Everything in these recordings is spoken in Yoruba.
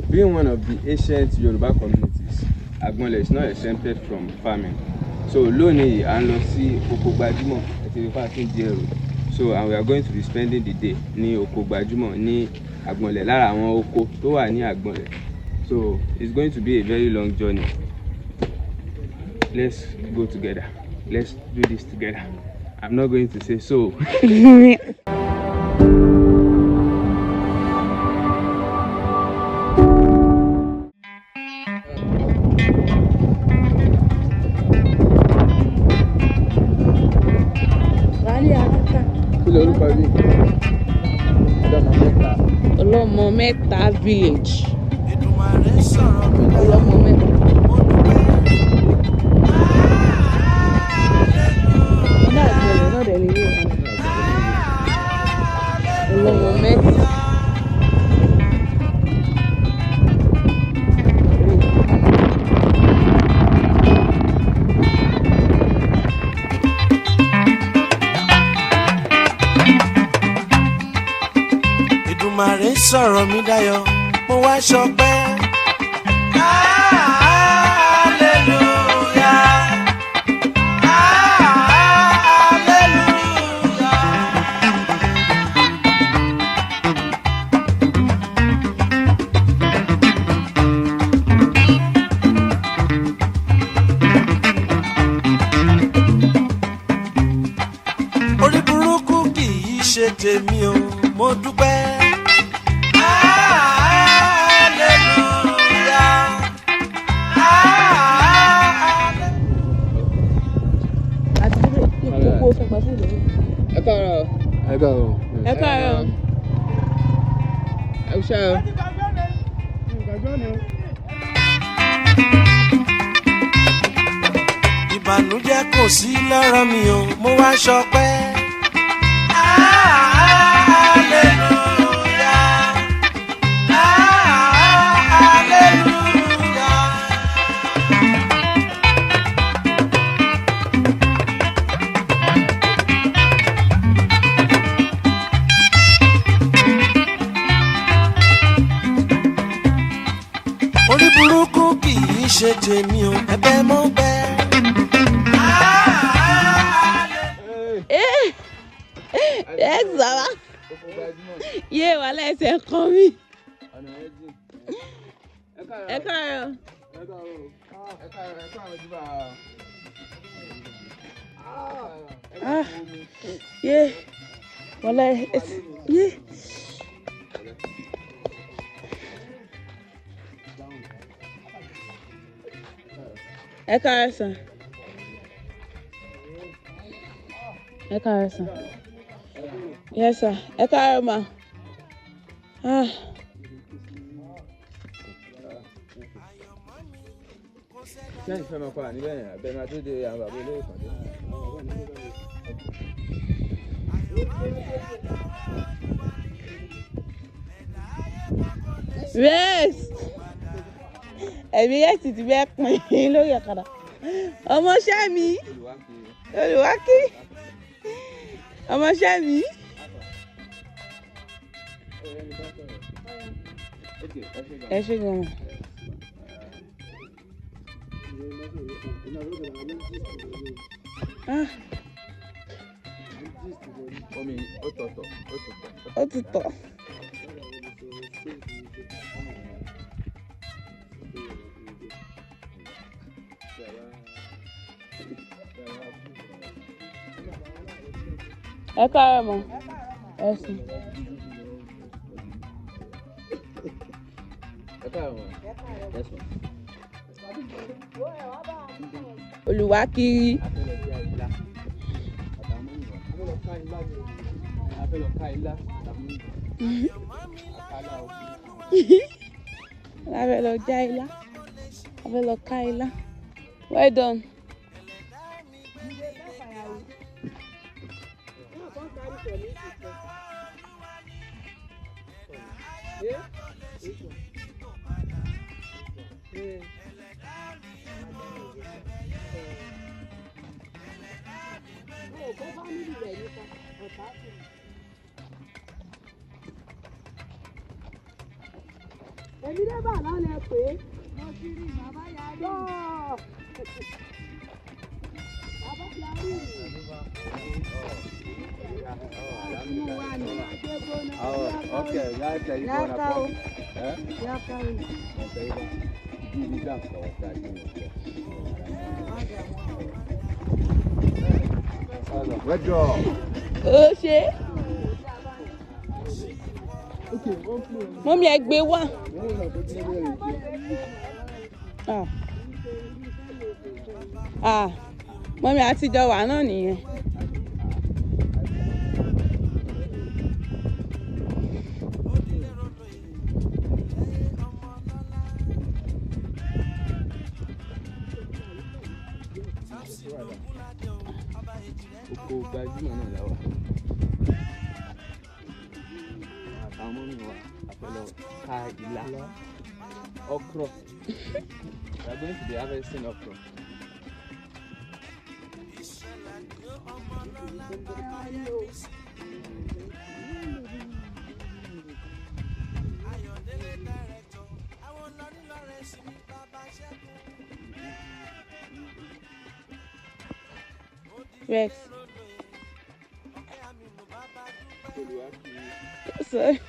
Being one of the ancient Yoruba communities, Agbonle is not exempted from farming. So lónìí à ń lọ sí oko gbajúmọ̀ àti ibi pàtó di ẹrù. So and we are going to be spending the day ní oko gbajúmọ̀ ní Agbonle, lára àwọn oko tó wà ní Agbonle. So it's going to be a very long journey. Let's go together. Let's do this together. I'm not going to say so. Kí lorúkọ bí? Ọlọ́mọ mẹ́ta. Ọlọ́mọ mẹ́ta village. Èdùmàrè sọ̀rọ̀ mi dayọ̀, Ọlọ́mọ mẹ́ta. mo dúpẹ́. Ọ̀dà àgbọ̀lẹ̀ náà dẹ̀ lè rí wọn. Ọlọ́mọ mẹ́ta. Èdùmàrè sọ̀rọ̀ mi dayọ̀, mo wá ṣọpẹ́. Hallelujah. Hallelujah. Orí burúkú kì í ṣe tèmi o, mo dúpẹ́. Hallelujah. Hallelujah. Àti kókó fẹ́ gba fóònù mi. Ẹ káàárọ̀. Ẹ káàárọ̀. Ẹ káàárọ̀. Ẹ kúṣẹ́ o. Ìbànújẹ́ kò sí lọ́rọ̀ mi o, mo wá ṣọpẹ́. Hallelujah. Hallelujah. Orí burúkú kì í ṣe tèmi o, ẹ̀bẹ̀ mo bẹ̀. Ẹ sọ̀rọ̀. Yé wàhálà ẹsẹ̀ kan mi. Ọ̀nà ẹ jìn. Ẹ káàárọ̀. Ẹ káàárọ̀. Ẹ káàárọ̀. Ẹ káàárọ̀. Ẹ káàárọ̀ sí bá a. Ah. Yé wàhálà ẹsẹ̀ yé. Ẹ káàárọ̀ sàn. Ẹ káàárọ̀ sàn. Yes sir. Ẹ káàárọ̀ ma. Ah. Ṣé ìfẹ́ máa padà níbẹ̀ yẹn? Àbẹ̀ máa tó de àwọn bàbá olóyè kan dé. Yes. Ẹ̀mí yẹn sì ti bẹ́ẹ̀ pín lórí ọ̀kadà. Ọmọọṣẹ́ mi. Olùwákí. Ọmọọṣẹ́ mi. Ẹ ṣé gan-an. Ah, Omi ó tọ̀tọ̀ ó tọ̀tọ̀. ó ti tọ̀. Ẹ káàárọ̀ mọ́. Ẹ sùn. Ẹ káàárọ̀ ma. Yes ma. Olùwákiri. A fẹ́ lọ ká ilá àtàwọn àkàlà o. A fẹ́ lọ já ilá. A fẹ́ lọ ká ilá. Well done. Èmi dé bà lálẹ́ pé. Mo ti rí bàbá yarí. Bàbá yarí. Ó ṣe. Mọ́mí ẹ gbé wá. Mọ́mí àtijọ́ wà náà nìyẹn. Oko gbajúmọ̀ náà la wà. Àtàwọn ọmọ mi wà àpẹlọ ká ilá. Okra. We are going to be harvesting okra. Rex. Sorry.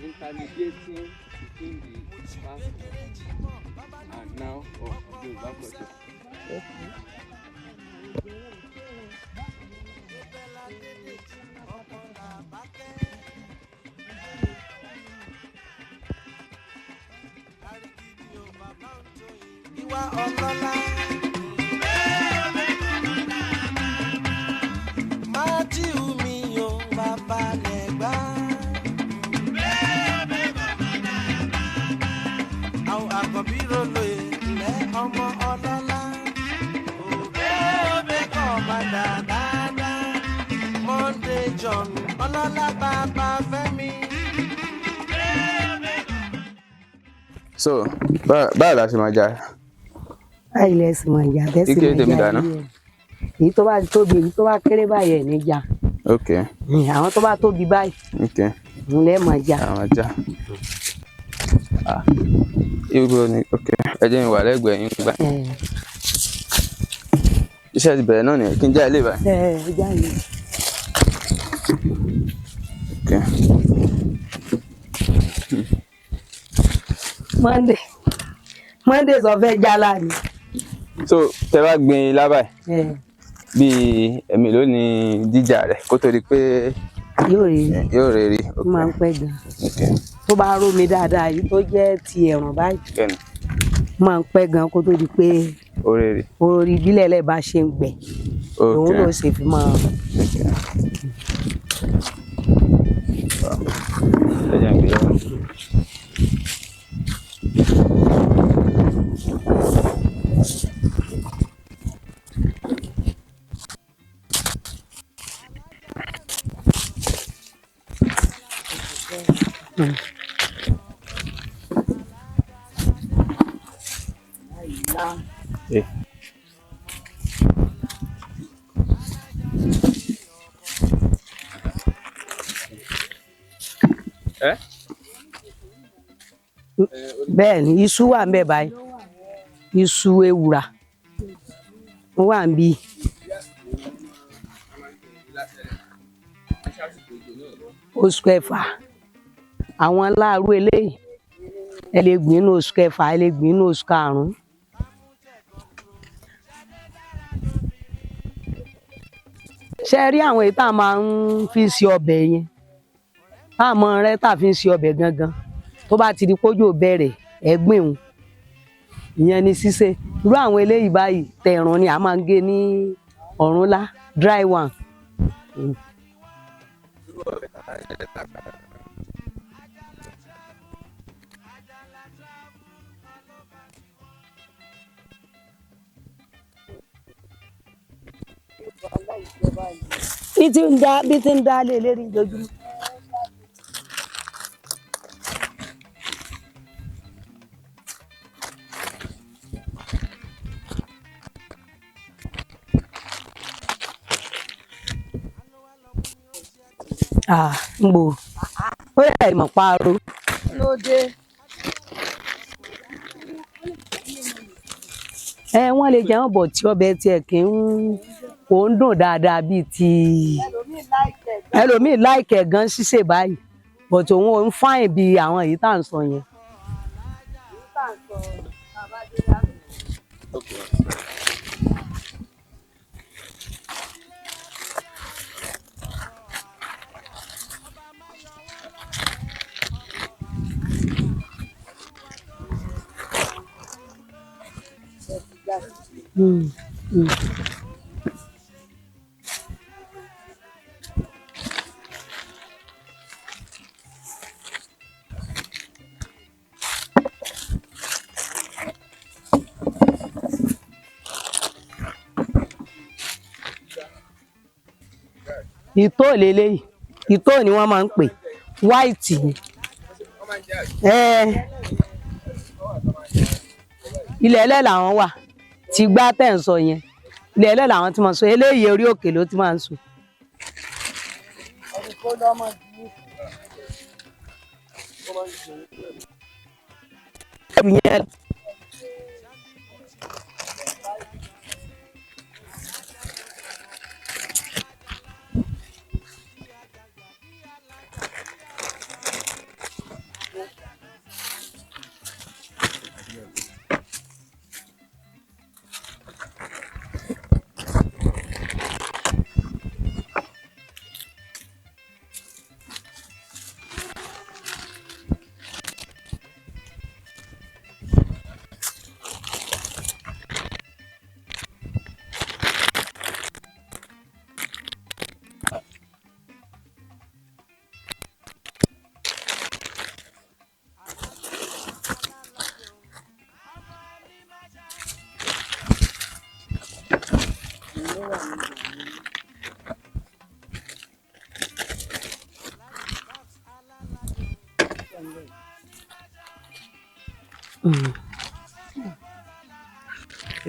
Intermediating between the past and now of Yoruba culture. Ìwà ọlọ́lá. Mátíù mi ò bàbá lẹ́gbà. Àwọn àkọ́bí rolo ilẹ̀ ọmọ ọlọ́lá. Òbẹ́ òbẹ́ kọ̀ padà dáadáa. Monday John ọlọ́lá bàbá Fẹ́mi. So, báwo la ṣe máa já? Báyìí lẹ́sìn mọ̀ ìjà bẹ́ẹ̀ sì Ike mọ̀ tèmi ìjà dáná. yìí ẹ̀. Èyí tó bá tóbi, èyí tó bá kéré báyìí ẹ̀ níjà. Ok, Àwọn tó bá tóbi báyìí ok. ń lẹ́ mọ̀ ìjà. Àwọn ajá. Ah, ibo ni ok. Ẹ jẹ́ n wà lẹ́gbẹ̀ẹ́ yín gbà. Iṣẹ́ ti bẹ̀rẹ̀ náà nìyẹn, kí n já ilé báyìí. Ẹ ẹ já yìí. Ok. Monday Monday sọ fẹ́ jálá ni. So, tẹ bá gbin ilá báyìí, bíi ẹ̀mí ló ní jíjà rẹ̀ kó tó di pé Yóò rí yóò rè rí. ó máa ń pẹ́ gan. Ok, Tó bá rómi dáadáa èyí tó jẹ́ ti ẹ̀rùn báyìí kẹ́ni, ó máa ń pẹ́ gan kó tó di pé ó rè rí. orí ìbílẹ̀ lẹ̀ bá ṣe ń gbẹ. Ok. Òun ló ṣe fi máa. Ok. Ẹ jẹ́ n gbé wá. Eh. Eh? Bẹ́ẹ̀ ni iṣu wà ń bẹ̀ báyìí, iṣu ewùrà ó wà ń bí. Oṣù kẹfà àwọn láàrú eléyìí ẹ lè gbìn inú oṣù kẹfà, ẹ lè gbìn inú oṣù karùn-ún. Ṣé ẹ rí àwọn èyí tá a máa ń fi ṣe ọbẹ̀ yẹn, tá a máa ń rẹ́ tá a fi ń ṣe ọbẹ̀ gangan, tó bá ti di kójò bẹ̀rẹ̀ ẹ̀gbìn òun ìyẹn ni ṣíṣe. Irú àwọn eléyìí báyìí tẹ̀rùn ni a máa ń gé ní ọ̀rúnlá dry one. Bí ti ń dá bí ti ń dá lé lérí lójúmọ́. Ah, ń gbò ó yẹ ìmọ̀ paaro. Lóde. Ẹ wọ́n lè jẹun bọ̀ tí ọbẹ̀ tiẹ̀ kì í kò ń dùn dáadáa bíi ti ẹlòmíì láìkẹ̀ gan ṣíṣe báyìí, but òun ò ń fáìn bíi àwọn èyí tá à ń sọ yẹn. Okay. Ìtó lélẹ́yìí, ìtó ni wọ́n máa ń pè, white ni. Ẹ ilẹ̀ ẹlẹ́ làwọn wà tí gbá tẹ̀ ń sọ yẹn, ilẹ̀ ẹlẹ́ làwọn ti máa ń sọ eléyìí, orí òkè ló ti máa ń sọ. Ìyẹn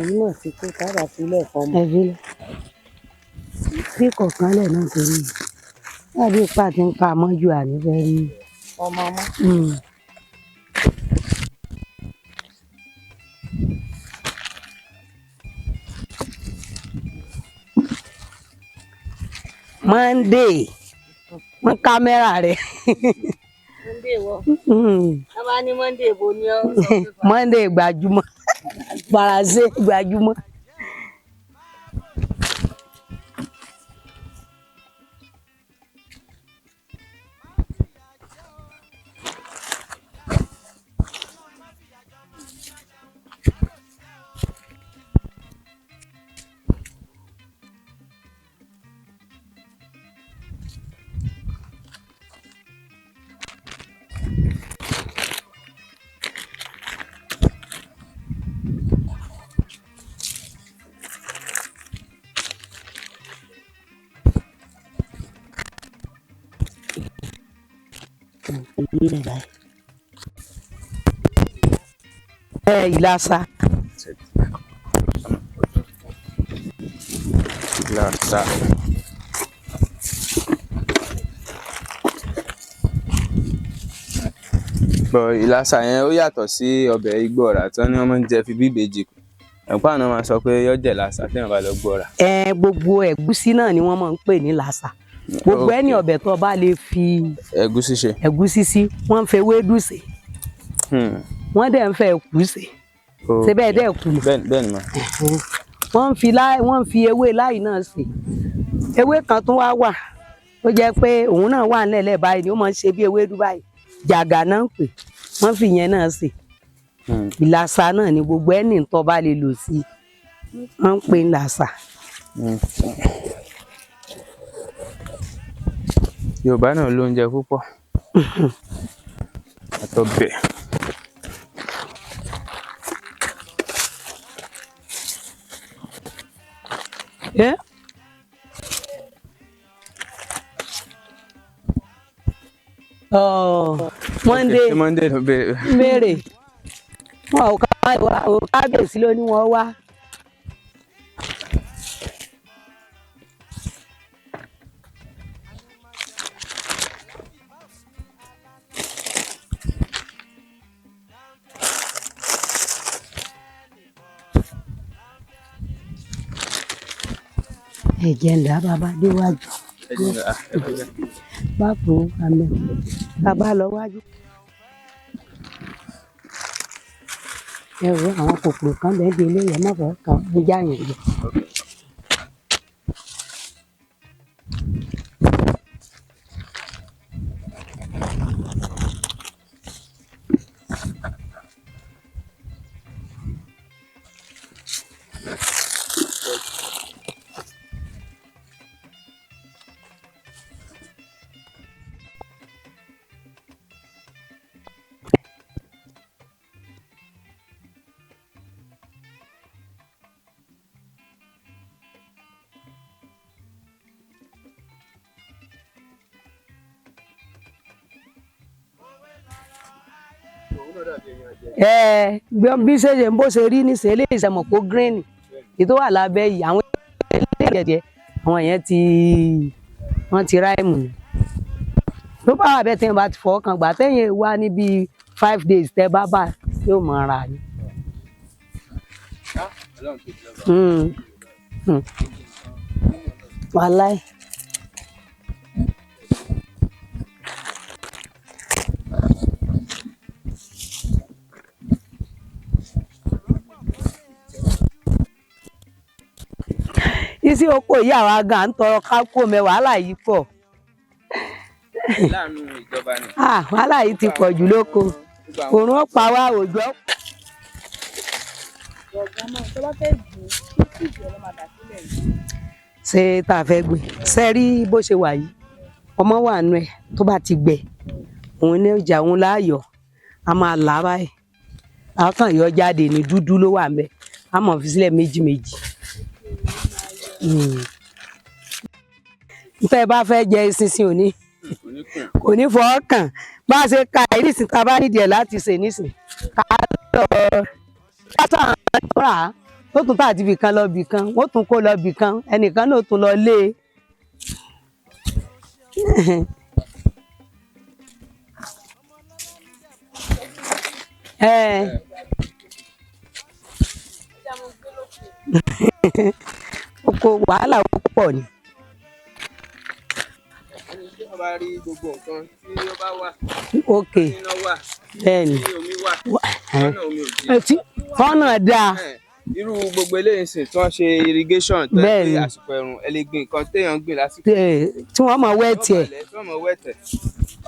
Èyí náà ti tó tábà sílẹ̀ fọmọ. Ẹ fi bí kọ̀ọ̀kan lẹ̀ náà torí lábí ipá ti ń pa mọ́jú ànífẹ́ rí. Ọmọ ọmọ. Monday wọ́n kámẹ́rà rẹ̀. Monday wọ. Wọ́n bá ní Monday bo ni ọ́ sọ pé Monday gbajúmọ̀, Faransé gbajúmọ̀. Ẹ ìlàsà. Ìlàsà. Bọ̀ ìlàsà yẹn ó yàtọ̀ sí ọbẹ̀ igbó ọ̀rà tí wọ́n ní wọ́n máa ń jẹ fi bí ìbejì. Ẹ̀pá àná máa sọ pé yọ́ jẹ̀ làsà tí wọ́n bá lọ gbọ́ ọ̀rà. Ẹ gbogbo ẹ̀gúsí náà ni wọ́n máa ń pè ní làsà. Gbogbo ẹni ọbẹ̀ tó bá lè fi ẹ̀gúsí ṣe. Ẹ̀gúsí sí, wọ́n ń fẹ́ ewédú sè, wọ́n dẹ̀ ń fẹ́ ẹ̀kú sè. Ṣé bẹ́ẹ̀ dẹ̀ kú mọ́? Bẹ́ẹ̀ bẹ́ẹ̀ ni mà. Wọ́n ń fi láì, wọ́n ń fi ewé láì náà sè. Ewé kan tún wá wà ó jẹ́ pé òun náà wà nílẹ̀ báyìí ni ó máa ń ṣe bí ewédú báyìí, jàgà náà ń pè, wọ́n fi ìyẹn náà sè. Ìlàsà náà ni gbogbo ẹni tó bá lè lò sí, wọ́n ń pè ní làsà. Yorùbá náà lóúnjẹ púpọ̀ àtọbẹ̀. Eh? Oh, Monday. Ṣé Monday ló béèrè? Béèrè wọn ò ká wá ò kábíyèsí ló ní wọn wá. Ẹ̀jẹ̀ ńlá bàbá déwájú. Ẹ jẹ́ ẹ kọjá. Báàpù àmì bàbá lọ wájú. Ẹ wo àwọn kòkòrò kan bẹ́ẹ̀ bí eléyìí, ẹ má fọwọ́ kàn ń já yẹn jẹ. Ẹ bí ṣe ṣe ń bó ṣe rí níṣẹ́ eléyìí ṣe mọ̀ pé green èyí tó wà lábẹ́ yìí, àwọn eléyìí jẹ àwọn yẹn ti wọ́n ti ráìmù ni. Tó bá wà bẹ́ẹ̀ tí wọ́n bá ti fọwọ́ kan gbà tẹ́yìn wá níbi 5 days, tẹ́ bá bá yóò mọ̀ ra ni. Wàláì. Iṣẹ́ oko yìí, àwa gan ń tọrọ ká kó mẹ, wàhálà yìí pọ̀. Láàánú ìjọba ni. Ah, wàhálà yìí ti pọ̀ jù lóko, òòrùn ó pa wá, òjò. Gbọ̀ngàn náà tó bá fẹ́ gbìn títí ìjọ ló máa dà sílẹ̀ yìí. Ṣé tá a fẹ́ gbìn ṣe rí bó ṣe wà yìí, ọmọ wà nù ẹ, tó bá ti gbẹ òun ní ọjà òun láàyò, a máa là á báyìí, a kàn yọ jáde ní dúdú ló wà ńbẹ̀, a máa fi sílẹ̀ méjì méjì. Tẹ́ ẹ bá fẹ́ jẹ eṣinṣin òní kò ní fọwọ́ kàn bá a ṣe ka ìrísí tá a bá nídìí ẹ̀ láti ṣe nísìn ká lọ pátá rà á, ó tún tà àti bìkan lọ bìkan, wọ́n tún kó lọ bìkan, ẹnìkan náà tún lọ lé e. Ẹ oko wàhálà pọ̀ ni. Ẹni tí wọ́n bá rí gbogbo nǹkan tí ó bá wà, Ok. tí iná wà, Bẹ́ẹ̀ ni. tí omi wà, lọ́nà omi ò dí. Tí kọ́nà dáa. Irú gbogbo eléyìí sìn tí wọ́n ṣe irrigation tó yẹ Bẹ́ẹ̀ pé ni. àsìkò ẹ̀rùn ẹ lè gbin nǹkan téèyàn ń gbìn lásìkò. Tí wọ́n mọ̀ wẹ́ tiẹ̀. Tí wọ́n mọ̀ wẹ́tẹ̀,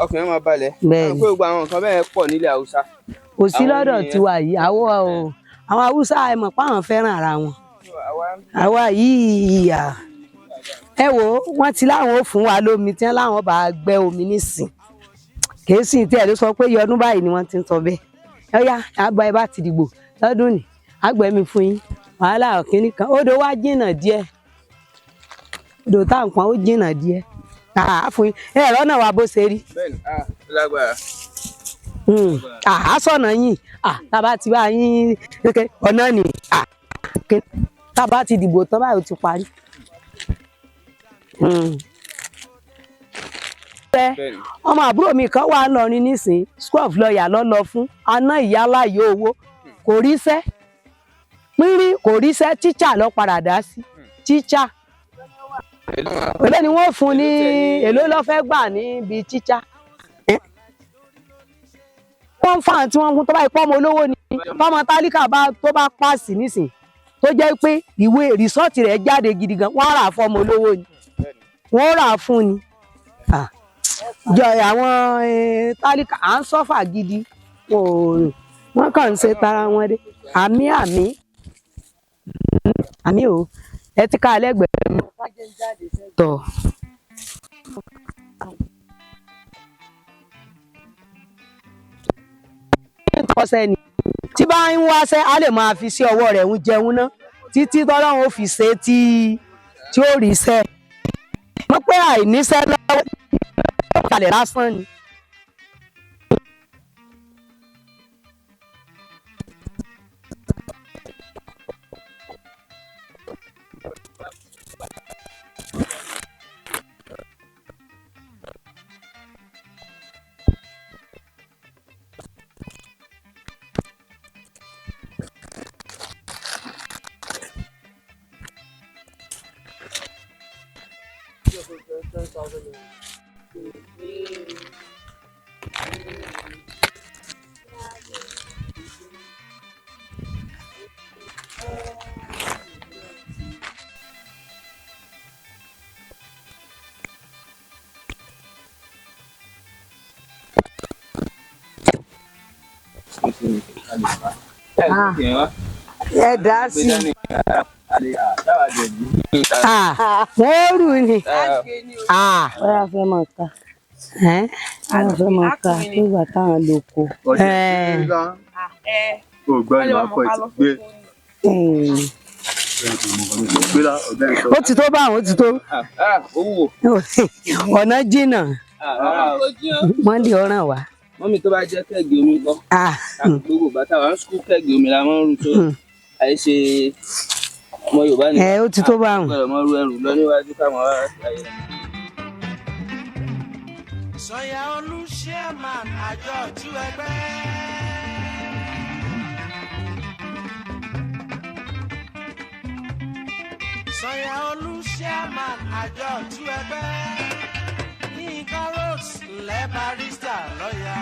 ọkùnrin máa balẹ̀. Bẹ́ẹ̀ Àwọn ni. pé gbogbo àwọn nǹkan bẹ́ẹ̀ pọ̀ nílẹ̀ Haúsá. Kò sí Àwọn lọ́dọ̀ nìyẹn. tiwa yìí, àwọ̀ o, àwọn Haúsá ẹ mọ̀ pé àwọn fẹ́ràn ara wọn. Àwa yìí ìyà ẹ wo, wọ́n ti láwọn ò fún wa lómi, tí wọ́n láwọn bá gbẹ́ omi nísìn kìí sì tí ẹ ló sọ pé yọdún báyìí ni wọ́n ti ń sọ bẹ́ẹ̀. Ẹ yá àgbà, ẹ bá ti dìgbò lọ́dún ní àgbẹ̀ mi fún yín wàhálà kínní kan. Odò wa jìnnà díẹ̀, odò tá à ń pọn ó jìnnà díẹ̀, àá fún yín ẹ ẹ̀rọ náà wà bó ṣe rí. Bẹ́ẹ̀ni, ah, ó lágbára. Àá sọ̀nà yín, tá a bá ti bá yín kékeré ọ̀nà ni, tá a bá ti dìbò tán báyìí ó ti parí. Bẹ́ẹ̀ni. Ọmọ àbúrò mi kan wà lọrin nísìn, school of lawyer lọ lọ fún aná ìyálà yìí, owó kò ríṣẹ́ pínrín, kò ríṣẹ́, tíṣà lọ padà dá sí tíṣà. Èló ni wọ́n fún ní, èló ló fẹ́ gbà níbi tíṣà? Wọ́n ń fa àti wọ́n fún tó bá ipọ́ ọmọ olówó ni, tọmọ tálíkà bá tó bá pààsì nísìn, tó jẹ́ pé ìwé rìsọ́ọ̀tì rẹ̀ jáde gidi gan, wọ́n á rà fún ọmọ olówó ni, wọ́n rà á fún ni. Ah, jọ àwọn tálíkà à ń sọ́fà gidi, wọ́n kàn ń ṣe tara wọn dé. Àmì àmì àmì o, ẹ ti ká lẹ́gbẹ̀ẹ́ mi tọ̀. Kọ́sẹ́ ni tí bá ń wáṣẹ́, á lè máa fi sí ọwọ́ rẹ̀ ń jẹun ná títí tọ́lọ́run ó fi ṣe tí tí ó rí iṣẹ́ mọ̀ pé àìníṣẹ́ lọ́wọ́ kalẹ̀ lásán ni. ₦100,000. Ẹ Ẹ dá sí i. Wọ́n rù ni. Bóyá fẹ́ máa ka. Bóyá fẹ́ máa ka nígbà táwọn lò kó. Ó ti tó báwọn, ó ti tó. Ọ̀nà jìnnà. Wọ́n lè ọ̀ràn wá. Mọ́mí, tó bá jẹ́ kẹ́gì omi kọ́, gbogbo bàtà wà ń sukú, kẹ́gì omi la máa ń rú tó àìṣe ọmọ Yorùbá ni. Ẹ ó ti tó báwọn. Gbọ́dọ̀ mọ rú ẹrù lọ níwájú káwọn wá ayé. Sanya Olú chairman àjọ tú ẹgbẹ́. Sanya Olú chairman àjọ tú ẹgbẹ́. Yínká Rhodes lẹ́ barrister lọ́yà.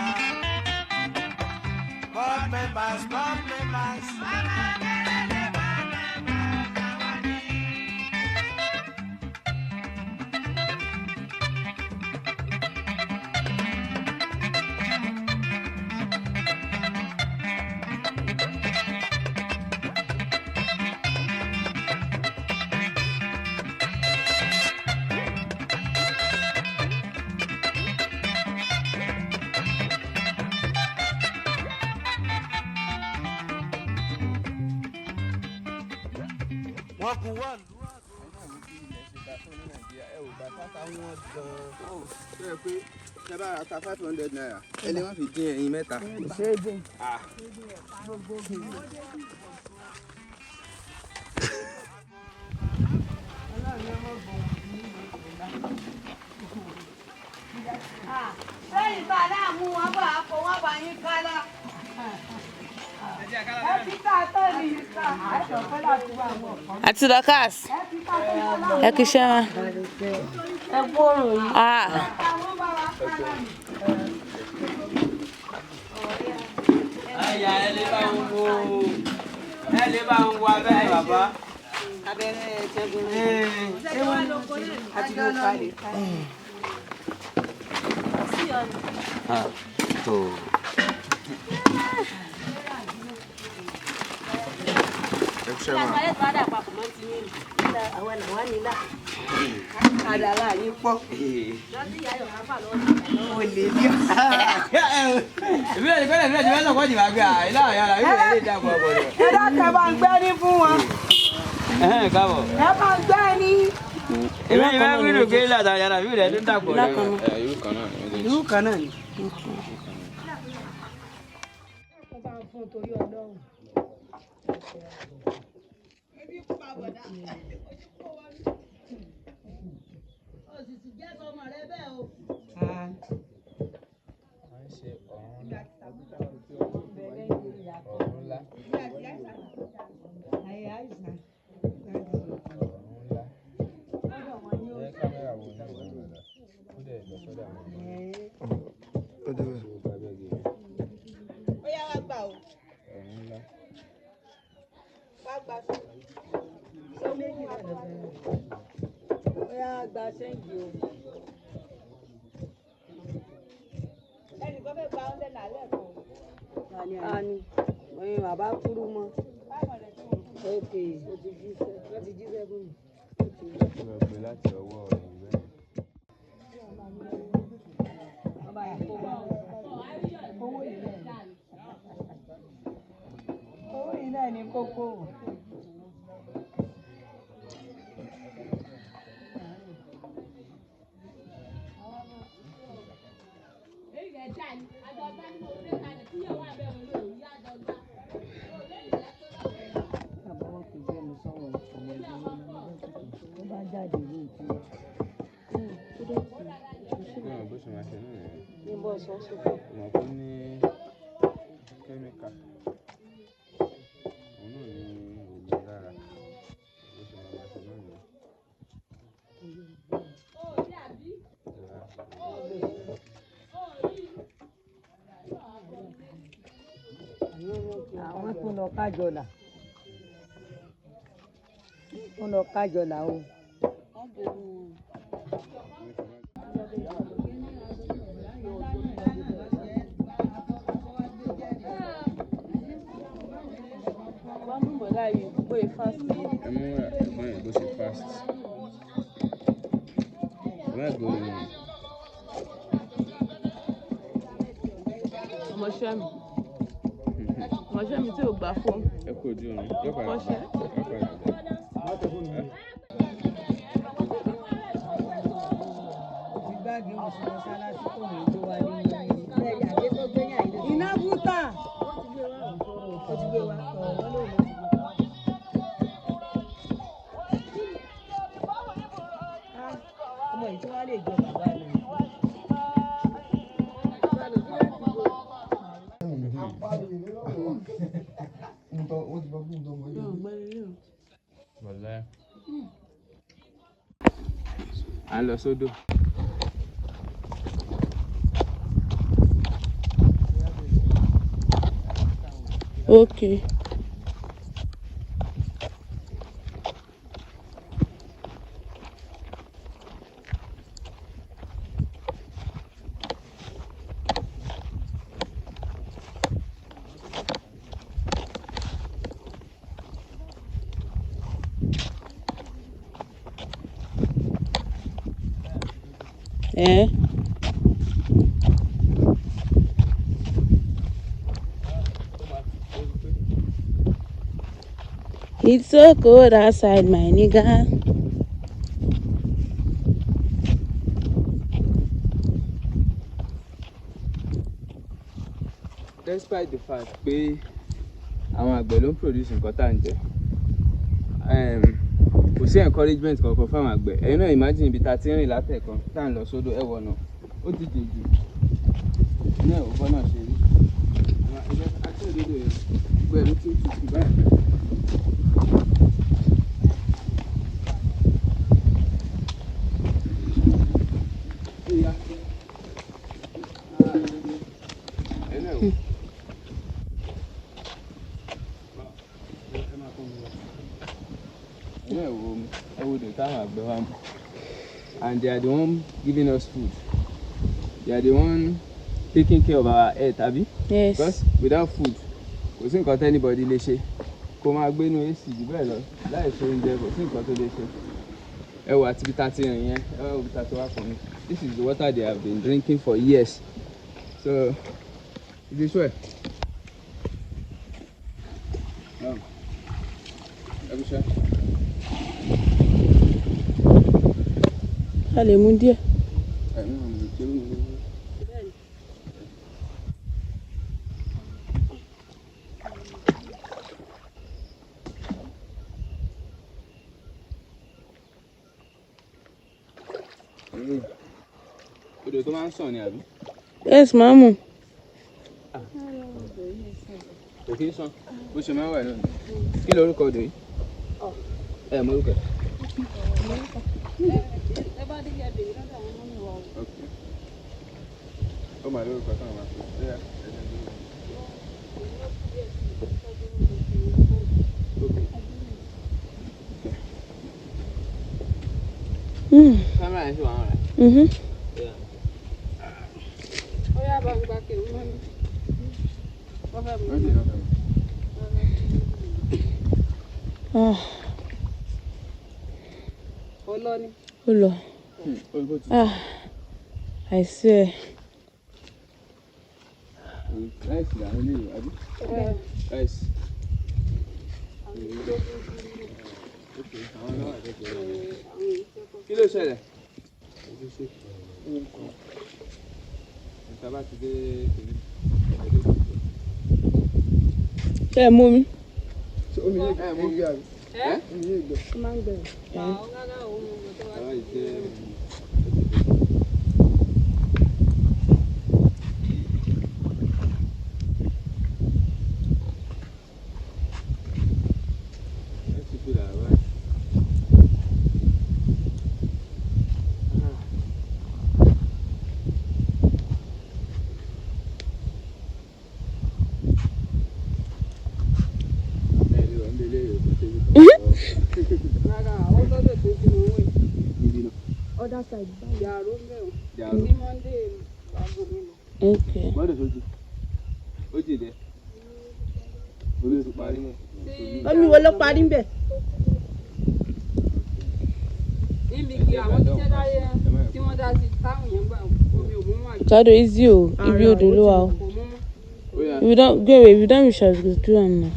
Board members, board members. Wọ́n kú wọ́ọ̀lù. Tó yẹ pé tẹ bá ra ta ₦500, ẹ lè má fi dín ẹyin mẹ́ta. Lẹ́yìn tá a láàmú wọn bá a kó wọn bá yín kálá. Àti Dorcas, ẹ kí iṣẹ́ wa. Ẹ gbóòrùn yìí. Ah, Àyà ẹ lè bá ń wo, ẹ lè bá ń wo abẹ́rẹ́ bàbá. Abẹ́rẹ́ ṣẹ́gun ṣé wọ́n àti ló kalẹ̀. Tó. Àdàlà yín pọ̀. Olè ní. Èmi náà ní kọ́lẹ̀ mi náà ti fẹ́ sọ̀kọ́ jìbá gbé à ilé àwọn yàrá yóò lè dàgbọ̀ ọ̀bọ̀ rẹ̀. Ẹ dákẹ́ bá ń gbẹ́ ní fún wọn. Ẹ̀hẹ́n, káàbọ̀. Ẹ bá ń gbẹ́ ní. Èmi ní fẹ́ wílò pé ilé àtàwọn yàrá yóò lè tún dàgbọ̀ rẹ̀. Irú kan náà ni. Ó yá, wá gbà o. Wá gbà sí. Ó yá, wá gba ṣéǹjì o. Ẹnìkan fẹ́ gba 100 naira lẹ́ẹ̀kan. Tani oyin bàbá kúrú mọ́. Ok, wọ́n ti jíṣẹ́ fún mi. Láti ọwọ́ ẹ̀yìn bẹ́ẹ̀. Owó yìí náà ní kókó. Bàbá wọn kò jẹ́ mi sọ̀rọ̀ ọmọ ìdílé tó bá jáde ní ìtura. Náà bó ṣe máa ṣe náà nìyẹn. Ní bọ́ sọ́sọ́. Mọ̀ kó ní kẹ́míkà. Òun náà ní oògùn lára. Bó ṣe máa ṣe náà nìyẹn. Kájọlà. Ó lọ kájọlà o. Wọ́n mú bọ̀dá yìí bóyá fast. Ẹ mú ẹ̀gbọ́n yẹn bó ṣe fast. Ẹ má gbóni wọn. Ọmọọṣẹ́ mi. Ọmọọṣẹ́ mi tí ò gbà fóònù. Ẹ kú ojú oorun. Yóò padà gbà. Yóò padà gbà. Iná bútà. Ó ti gbé wa. Ọ̀wọ́n ló ló ti gbé wa. Ah, ọmọ yìí tí wọ́n á lè jọ bàbá rẹ̀. Wàláhì. À ń lọ sódò. Okay. Eh? It's so cold outside, my nigga. Despite the fact pé àwọn àgbẹ̀ ló ń produce nǹkan tá à ń jẹ, kò sí encouragement kankan fáwọn àgbẹ̀. Ẹ̀yin náà imagine ibi tá a ti ń rìn látẹ̀kan tá à ń lọ sódò, ẹ wọ̀ náà ó ti jìn jù ní ẹ̀wọ̀ bọ́ náà ṣe rí. Àwọn ẹgbẹ́ àti òdodo yẹn gbogbo ẹ̀ ló ti ń tutù báyìí. Ó yá. Ah. Ẹ̀yin náà wò. Ẹ wo ẹ wo the táwọn àgbẹ̀ wa mú, and they are the one giving us food, they are the one taking care of our health, abi? Yes. Because without food, kò sí nǹkan tí anybody lè ṣe. Kó máa gbé inú AC jù bẹ́ẹ̀ lọ, láì ṣe oúnjẹ, kò sí nǹkan tó lè ṣe. Ẹ wo àti ibi tá a ti rìn yẹn, ẹ wo ibi tá a ti wá pọ̀ mi. This is the water they have been drinking for years, so it is well. Ẹ kú iṣẹ́. A lè mú díẹ̀. Odò tó máa ń sàn ni, àbí? Yes, màámu. Kò kí ń sàn, bó ṣe máa ń wà náà ni. Kí lorúkọ odò yìí? Ẹ mọ orúkọ ẹ. Okay. Ó mà lórúkọ táwọn máa fi. Ó yá, ẹ jẹ́ n dúró. Okay. Kámẹ́rà yẹn ṣì wà ń rà. Mhm. Yeah. Wọ́n ti lọ fẹ́ mi. Ah. Ó lọ. Olùkọ́ ti Ah. I swear. Rice làwọn eléyìí, àbí? Rice. Okay, àwọn náà wà lẹ́gbẹ̀ẹ́. Kí ló ṣẹlẹ̀? Ìta bá ti dé kìíní. Ṣé ẹ mú mi? Omi yé ẹ mú mi. Ẹ? Omi yé gbẹ. Àwọn ìdè. Let's see that, right? other side báyìí. Jàró. Okay. Mọ́tò tó jì. Ó jì dẹ́. Olú ti parí mọ́. Omi wo ló parí ń bẹ̀? Jado easy o, ibi odò ló wà o. If you don go away, if you don reach house, go do am now.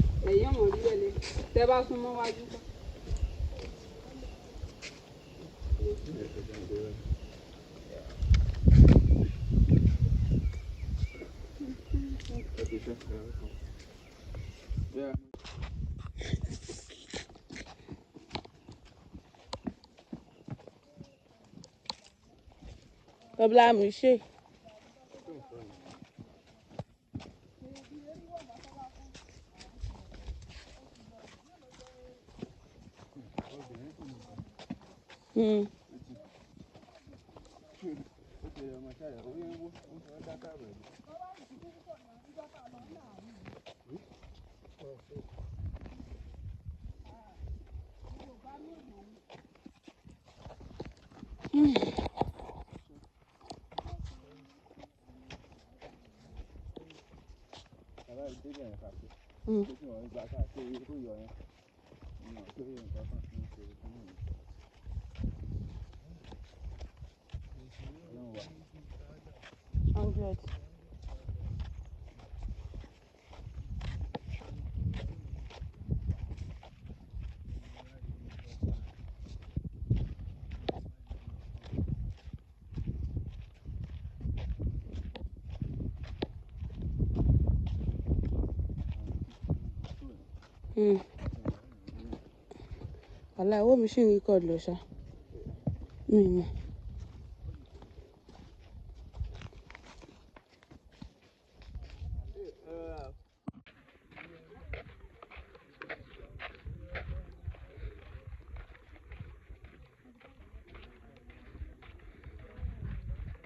Yeah. Kọ́bílà mi ṣe. 100. Wàhálà owó mi ṣì ń record lọ ṣá. Mi ò mọ̀.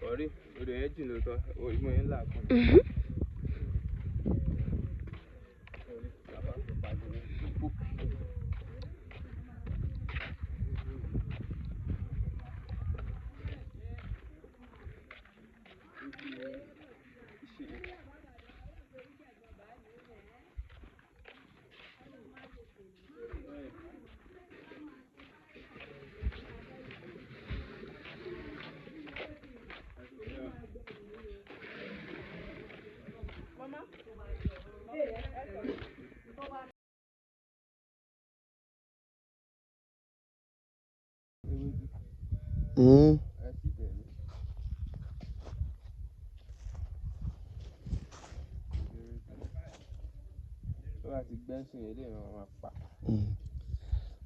Ọ̀rí, odò yẹn jìn lóòótọ́, ìmọ̀ yẹn ń là kan. Tó bá ti gbẹ́sìn eléyìí wọn máa pa.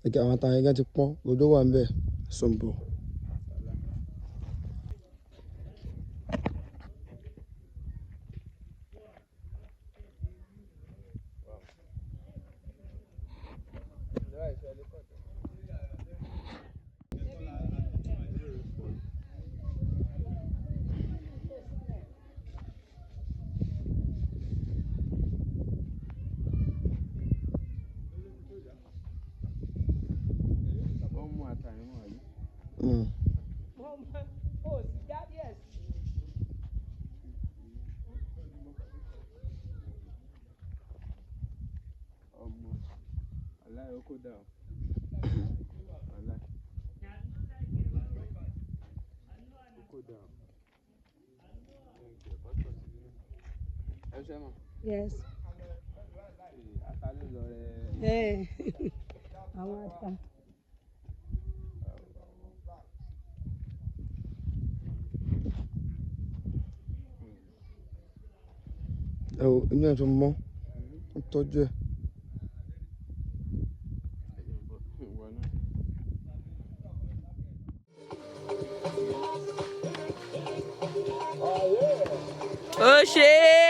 Ẹ̀kẹ́ àwọn àtàwọn ẹ̀gán ti pọ́n lójó wà ń bẹ̀ sọ̀nbọ̀. Wọ́n mú ata yẹn mọ́ àbí? Ọmọ aláì ó kó dà o. Aláì. Ó kó dà o. Ẹ ṣe mọ̀. Yes. Ata ló lọ rẹ. Àwọn ata. Ẹ wo inú ẹ̀ tó mọ́, ó tọ́jú ẹ̀. Ìwọ náà. Ó ṣe é.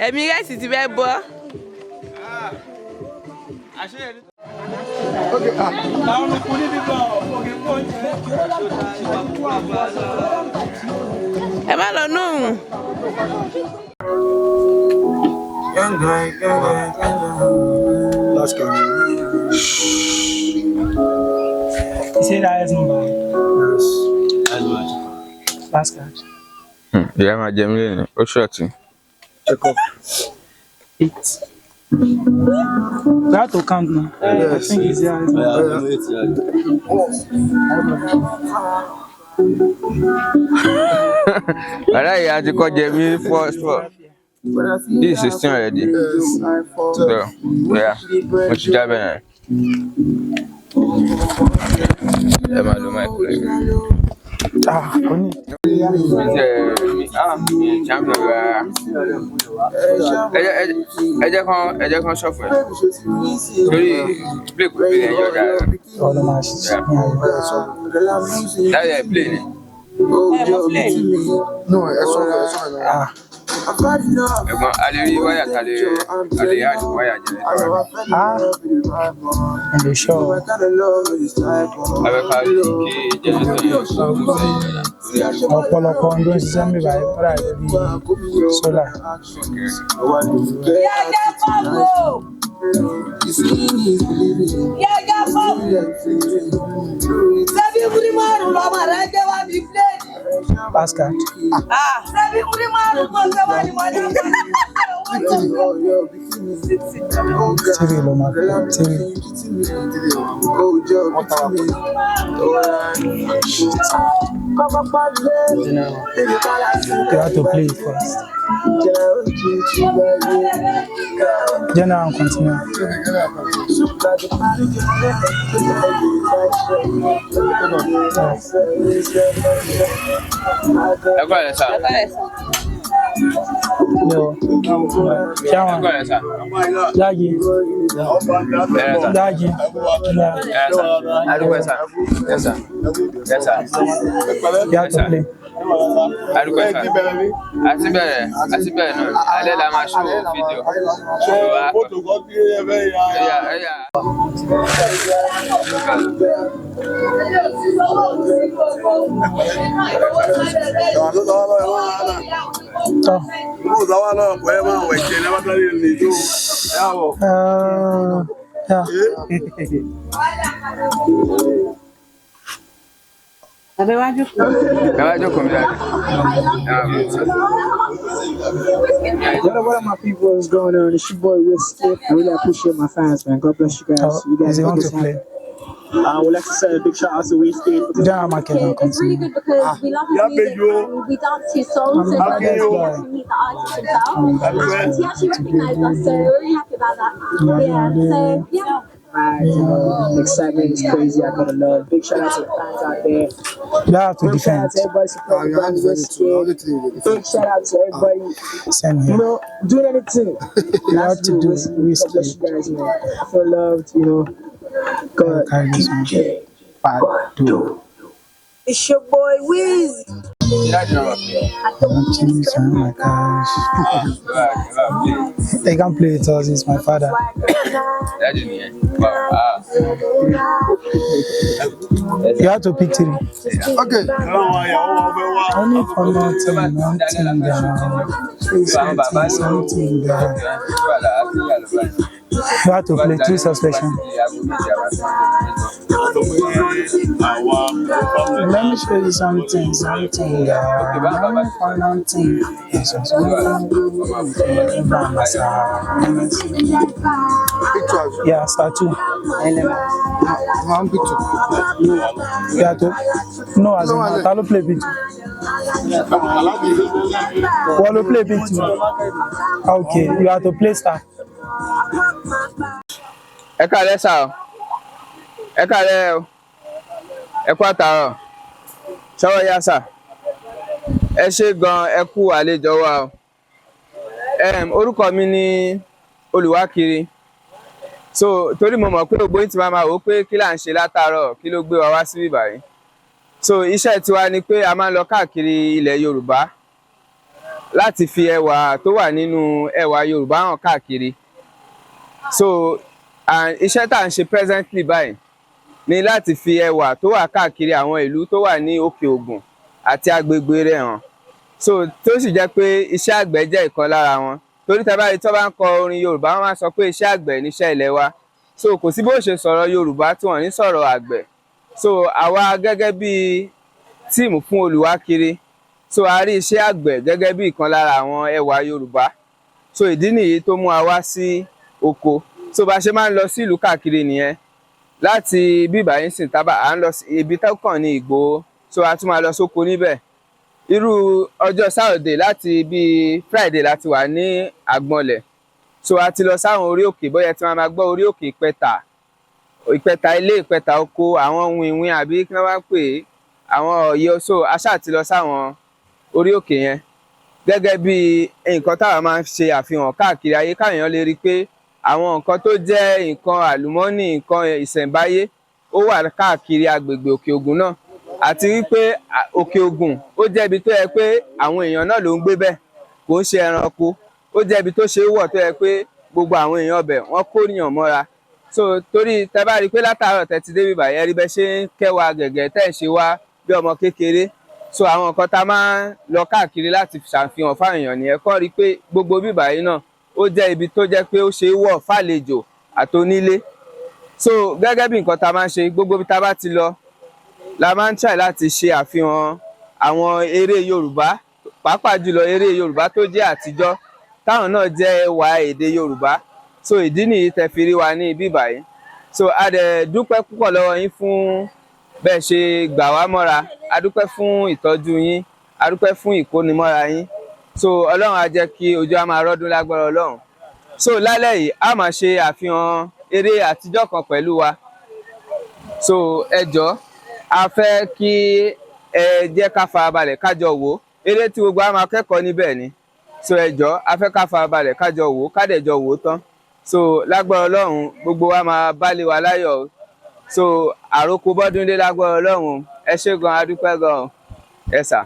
Ẹ̀mí rẹ̀ sì ti fẹ́ bọ́. Ẹ má lọ nù. Last game. You say that highest number. Yes. Last card. Ìyá máa jẹ mí lẹ́nu, ó ṣọ̀tì. Check up. 8. We have to count now. I think it's the highest number. Bàdá ìyá ti kọ́ jẹ mí first four. This is 16 already. So, yeah, mo ti jábẹ̀ yẹn. Ẹ máa lo mic rẹ̀. Ah, kò ní. Mi ti ẹ̀ mi ah mi champion rárá. Ẹ jẹ́ kán ṣọ̀fọ̀ ẹ̀. Torí play kò play ẹjọ́ dára. Ọ̀dọ̀ máa ṣe ní ayé. Dáyà ẹ̀ play ni. No, ẹ sọ ẹ sọ ẹ. Ah, Ẹ̀gbọ́n a lè rí wáyà ta lè a lè add wáyà jẹnẹrétọ̀ wa. ah, ẹ lè ṣọ́ ọ. Abẹ́ká kí jẹnẹrétọ̀ yẹn kó kú sẹ́yìn dáadáa. Torí ariwo. Ọ̀pọ̀lọpọ̀ ohun tó ń ṣiṣẹ́ ń bíbá yìí kọ́dà bí sólà. Ṣebí kúrí márùn lọmọ rẹ gbé wá bí pléènì. Last card. Ṣebí kúrí márùn kò gbé wá ní mọ́tò. 3 ló máa pè. 3. You have to play it first. General and continue. Ẹ kọ́ ẹ̀ sà. Yo. Ẹ Chairman. kọ́ ẹ̀ sà. Yagi. Ẹ rẹ̀ sà. Yagi. Yeah. Ẹ rẹ̀ sà. Adúgbò ẹ̀ sà. Yes sà. Yes sà. You have to play. Adúgbò ẹ̀ sà. Àti bẹ̀rẹ̀ náà. Alẹ́ la máa ṣó fídíò. So, a kọ́. Ẹ̀yà ẹ̀yà. Tọ́. Yeah. Ẹ wá jókòó mi dáadáa. Ẹ máa bọ̀. What up, what up, my people? What's going on? It's your boy Wizkid. I really appreciate my fans, man. God bless you guys. Oh, You guys is he make want this to play? happen. I would like to say a big shout out to Wizkid. General market and It's really continue. good because we love his music and we dance to his songs, I'm so the it's really baddest cool guy. to actually meet the artist himself. I'm the baddest And he guy. actually recognized us, so we're really happy about that. Yeah, so yeah. The excitement is crazy. I gotta love. Big shout out to the fans out there. You have to Big shout defend. out to everybody supporting the brand Wizkid. Big shout out to everybody, Same you here. know, doing anything. You have That's to do Wizkid. God bless Wizkid. you guys, man. I feel loved, you know. God. Carry this one. Bado. It's your boy Wiz. Dájú náà wà play. Cheese and my cash. Ẹ bá ẹ bá play. They can play with us. It's my father. Dájú nìyẹn. Wow. Ah. You have to pick 3. Okay. Only for nothing, nothing down. Àwọn bàbá ló Something down. wà láti wà lọ́wọ́. You have to play 3 suspension. Let me show you something, something down. Only for nothing. Pictures. Yeah, start 2. One picture. You have to. No, as in, ta ló play big two? Wọ́n ló play big two. Okay, you have to play star. Ẹ káalẹ́ sà o. Ẹ káalẹ́ o. Ẹ kú àtàárọ̀. Ṣọ́wọ́ yá sà. Ẹ ṣé gan ẹ kú àlejò wa o. Orúkọ mi ni Olùwákiri. So torí mo mọ̀ pé gbogbo yín ti máa máa wò ó pé kí là ń ṣe látàárọ̀, kí ló gbé wa wá síbí báyìí. So iṣẹ́ tiwa ni pé a máa ń lọ káàkiri ilẹ̀ Yorùbá láti fi ẹwà tó wà nínú ẹwà Yorùbá hàn káàkiri. So and iṣẹ́ tá à ń ṣe presently báyìí ni láti fi ẹwà tó wà káàkiri àwọn ìlú tó wà ní Òkè Ògùn àti agbègbè rẹ̀ hàn. So tó sì jẹ́ pé iṣẹ́ àgbẹ̀ jẹ́ ìkan lára wọn. Torí tá a bá rí tó bá ń kọ orin Yorùbá, wọ́n máa sọ pé iṣẹ́ àgbẹ̀ níṣẹ́ ilẹ̀ wa. So kò sí bó ṣe sọ̀rọ̀ Yorùbá tí wọ́n ní sọ̀rọ̀ àgbẹ̀. So àwa gẹ́gẹ́ bí team fún Olùwákiri, so a rí iṣẹ́ àgbẹ̀ gẹ́gẹ́ bí ìkan lára àwọn ẹwà Yorùbá. So ìdí nìyí tó mú wa wá sí oko. So bá a ṣe máa ń lọ sí ìlú káàkiri nìyẹn. Láti bíbà yín sìn tábà à ń lọ sí ibi tó kàn ní Ìgbòho, so a tún máa lọ sóko níbẹ̀. Irú ọjọ́ Saturday láti bíi Friday láti wà ní Àgbọ̀nlẹ̀. So a ti lọ sáwọn orí òkè, bóyá tí wọ́n máa gbọ́ orí òkè Ìpẹta, Ìpẹta ilé, Ìpẹta oko, àwọn ohun ìwìn àbí kí wọ́n bá pè é, àwọn Ọ̀yọ́. So a ṣáà ti lọ sáwọn orí òkè yẹn gẹ́gẹ́ bí nǹkan táwa máa ń ṣe àfihàn káàkiri ayé, káwọn èèyàn lè rí i pé àwọn nǹkan tó jẹ́ nǹkan àlùmọ́ọ́nì, nǹkan ìṣẹ̀ǹbáyé, ó wà káàkiri agbègbè Òkè Ògùn náà, àti wípé Òkè Ògùn ó jẹ́ ibi tó yẹ pé àwọn èèyàn náà ló ń gbé bẹ́ẹ̀, kò ń ṣe ẹranko. Ó jẹ́ ibi tó ṣe é wọ̀, tó yẹ pé gbogbo àwọn èèyàn ọbẹ̀ wọ́n kó níyàn mọ́ra. So torí tẹ bá rí i pé látàárọ̀ tẹ ti débi báyìí, ẹ rí bẹ́ ṣe ń kẹwàá gẹ̀gẹ̀ tẹ́ ẹ̀ ṣe wá bí ọmọ kékeré. So àwọn nǹkan tá a máa ń lọ káàkiri láti ṣàfihàn fáwọn èèyàn nìyẹn, kọ́ rí i pé gbogbo bíbà yìí náà ó jẹ́ ibi tó jẹ́ pé ó ṣe é wọ̀ fàlejò àtonílé. So gẹ́gẹ́ bí nǹkan tá a máa ń ṣe, gbogbo ibi tá a bá ti lọ la máa ń try láti ṣe àfihàn àwọn eré Yorùbá, pàápàá jùlọ eré Yorùbá tó jẹ́ àtijọ́, táwọn náà jẹ́ ẹwà èdè Yorùbá. So ìdí nìyí tẹ́ fi rí wa ní ibi báyìí. So a dẹ̀ dúpẹ́ púpọ̀ lọ́wọ́ yín fún bẹ́ẹ̀ ṣe gbà wá mọ́ra. A dúpẹ́ fún ìtọ́jú yín, a dúpẹ́ fún ìkónimọ́ra yín. So Ọlọ́run á jẹ́ kí ojú á máa rọ́dún lágbára Ọlọ́run. So lálẹ́ yìí, a máa ṣe àfihàn eré àtijọ́ kan pẹ̀lú wa. So ẹ jọ̀ọ́, a fẹ́ kí ẹ jẹ́ ká farabalẹ̀ ká jọ wò ó. Eré tí gbogbo wa máa kẹ́kọ̀ọ́ níbẹ̀ ni. So ẹ jọ̀ọ́, a fẹ́ ká farabalẹ̀ ká jọ wò ó, ká dẹ̀ jọ wò ó tán. So lágbára Ọlọ́run, gbogbo wa máa bálé wa láyọ̀ o. So àròkọ bọ́dúndé lágbára Ọlọ́run. Ẹ ṣé gan, a dúpẹ́ gan. Ẹ sà.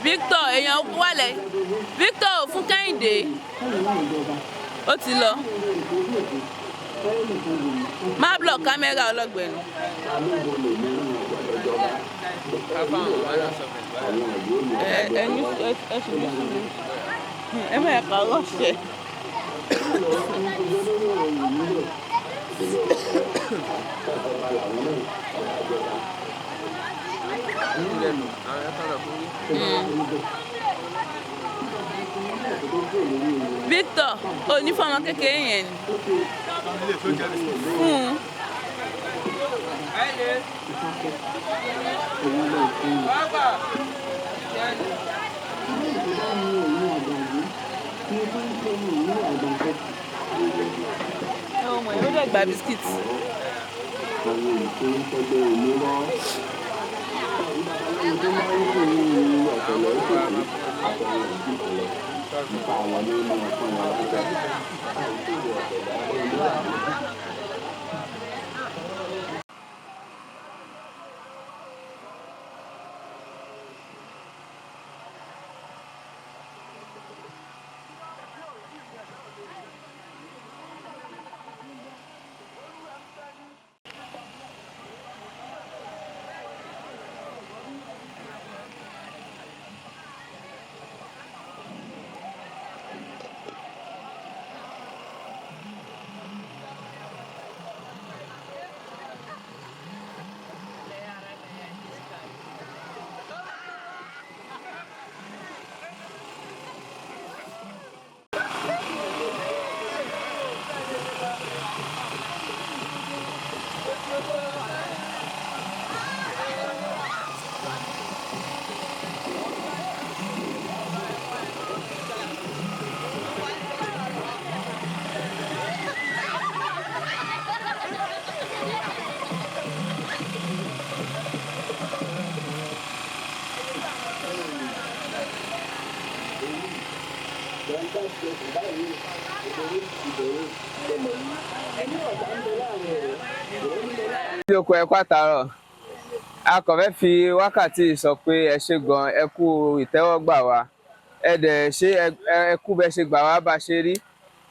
Victor èèyàn wálẹ̀, Victor ò fún Kẹ́hìndé, ó ti lọ. Má block kámẹ́rà ọlọ́gbẹ̀nu. Ẹ ẹ ní ẹ ṣe ní sùúrù, ẹ má yẹ ká rọ̀ṣẹ̀. Victor ò ní fọmọ kékeré yẹn ni fún un. Ọmọ yẹn ó dẹ̀ gba bisikíìtì. Oko ẹ kú àtàárọ̀. A kàn fẹ́ fi wákàtí yìí sọ pé ẹ ṣé gan, ẹ kú ìtẹ́wọ́gbà wa, ẹ dẹ̀ ṣe, ẹ kú bẹ́ ṣe gbà wá bá ṣe rí.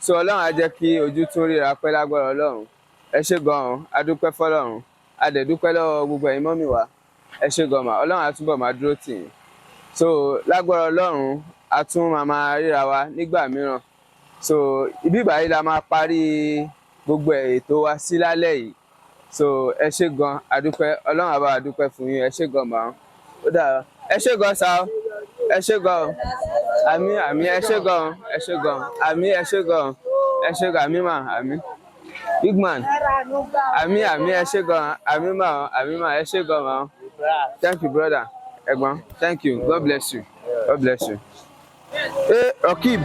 So Ọlọ́run á jẹ́ kí ojú tún ríra pẹ́ lágbára Ọlọ́run. Ẹ ṣé gan o, a dúpẹ́ fọlọ́run, a dẹ̀ dúpẹ́ lọ́wọ́ gbogbo ẹ̀yin mummy wa. Ẹ ṣé gan mà, Ọlọ́run á túbọ̀ máa dúró tì yín. So lágbára Ọlọ́run, a tún máa máa ríra wa nígbà mìíràn. So ibi báyìí la máa parí gbogbo ètò wa sí lálẹ́ yìí. So ẹ ṣé gan, a dúpẹ́. Ọlọ́run á bá wa dúpẹ́ fún yín. Ẹ ṣé gan mà. Ó dára, ẹ ṣé gan sa o, ẹ ṣé gan o. Àmín, àmín. Ẹ ṣé gan, ẹ ṣé gan. Àmín, ẹ ṣé gan, ẹ ṣé gan. Àmín mà, àmín. Big man, àmín, àmín. Ẹ ṣé gan. Àmín mà, àmín mà. Ẹ ṣé gan mà. Thank you, brother. Ẹ̀gbọ́n, thank you. God bless you, God bless you. Ẹ Rokib.